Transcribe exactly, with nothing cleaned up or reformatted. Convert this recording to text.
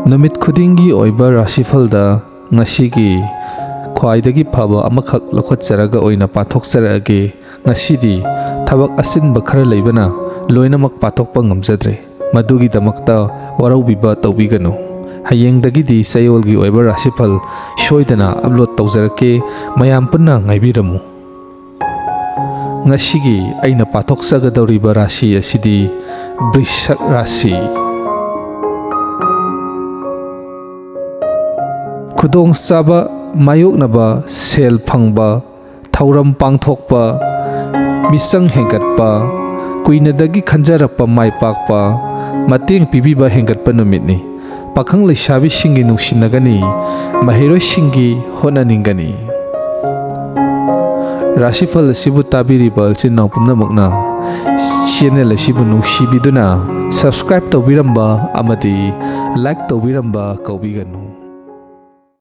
ꯅꯨꯃꯤꯠ ꯈꯨꯗꯤꯡꯒꯤ ꯑꯣꯏꯕ ꯔꯥꯁꯤꯐꯜꯗ ꯉꯁꯤꯒꯤ ꯈ꯭ꯋꯥꯏꯗꯒꯤ ꯐꯕ ꯑꯃꯈꯛ ꯂꯧꯈꯠꯆꯔꯒ ꯑꯣꯏꯅ ꯄꯥꯊꯣꯛꯆꯔꯛꯑꯒꯦ꯫ ꯉꯁꯤꯗꯤ ꯊꯕꯛ ꯑꯆꯤꯟꯕ ꯈꯔ ꯂꯩꯕꯅ ꯂꯣꯏꯅꯃꯛ ꯄꯥꯊꯣꯛꯄ ꯉꯝꯖꯗ꯭ꯔꯦ꯫ ꯃꯗꯨꯒꯤꯗꯃꯛꯇ ꯋꯥꯔꯧꯕꯤꯕ ꯇꯧꯕꯤꯒꯅꯨ꯫ ꯍꯌꯦꯡꯗꯒꯤꯗꯤ ꯆꯌꯣꯜꯒꯤ ꯑꯣꯏꯕ ꯔꯥꯁꯤꯐꯜ ꯁꯣꯏꯗꯅ ꯑꯞꯂꯣꯗ ꯇꯧꯖꯔꯛꯀꯦ꯫ ꯃꯌꯥꯝ ꯄꯨꯟꯅ ꯉꯥꯏꯕꯤꯔꯝꯃꯨ꯫ ꯉꯁꯤꯒꯤ ꯑꯩꯅ ꯄꯥꯊꯣꯛꯆꯒꯗꯧꯔꯤꯕ ꯔꯥꯁꯤ ꯑꯁꯤꯗꯤ ꯕ꯭ꯔꯤꯁꯛ ꯔꯥꯁꯤ꯫ ꯈꯨꯗꯣꯡꯆꯥꯕ ꯃꯥꯌꯣꯛꯅꯕ, ꯁꯦꯜ ꯐꯪꯕ, ꯊꯧꯔꯝ ꯄꯥꯡꯊꯣꯛꯄ, ꯃꯤꯆꯪ ꯍꯦꯟꯒꯠꯄ, ꯀꯨꯏꯅꯗꯒꯤ ꯈꯟꯖꯔꯛꯄ ꯃꯥꯏ ꯄꯥꯛꯄ, ꯃꯇꯦꯡ ꯄꯤꯕꯤꯕ ꯍꯦꯟꯒꯠꯄ ꯅꯨꯃꯤꯠꯅꯤ꯫ ꯄꯥꯈꯪ ꯂꯩꯁꯥꯕꯤꯁꯤꯡꯒꯤ ꯅꯨꯡꯁꯤꯅꯒꯅꯤ, ꯃꯍꯩꯔꯣꯏꯁꯤꯡꯒꯤ ꯍꯣꯠꯅꯅꯤꯡꯒꯅꯤ꯫ ꯔꯥꯁꯤꯐꯜ ꯑꯁꯤꯕꯨ ꯇꯥꯕꯤꯔꯤꯕ ꯏꯆꯤꯟ ꯏꯅꯥꯎ ꯄꯨꯝꯅꯃꯛꯅ ꯆꯦꯅꯦꯜ ꯑꯁꯤꯕꯨ ꯅꯨꯡꯁꯤꯕꯤꯗꯨꯅ ꯁꯕꯁꯀ꯭ꯔꯥꯏꯕ ꯇꯧꯕꯤꯔꯝꯕ ꯑꯃꯗꯤ ꯂꯥꯏꯛ ꯇꯧꯕꯤꯔꯝꯕ ꯀꯥꯎꯕꯤꯒꯅꯨ꯫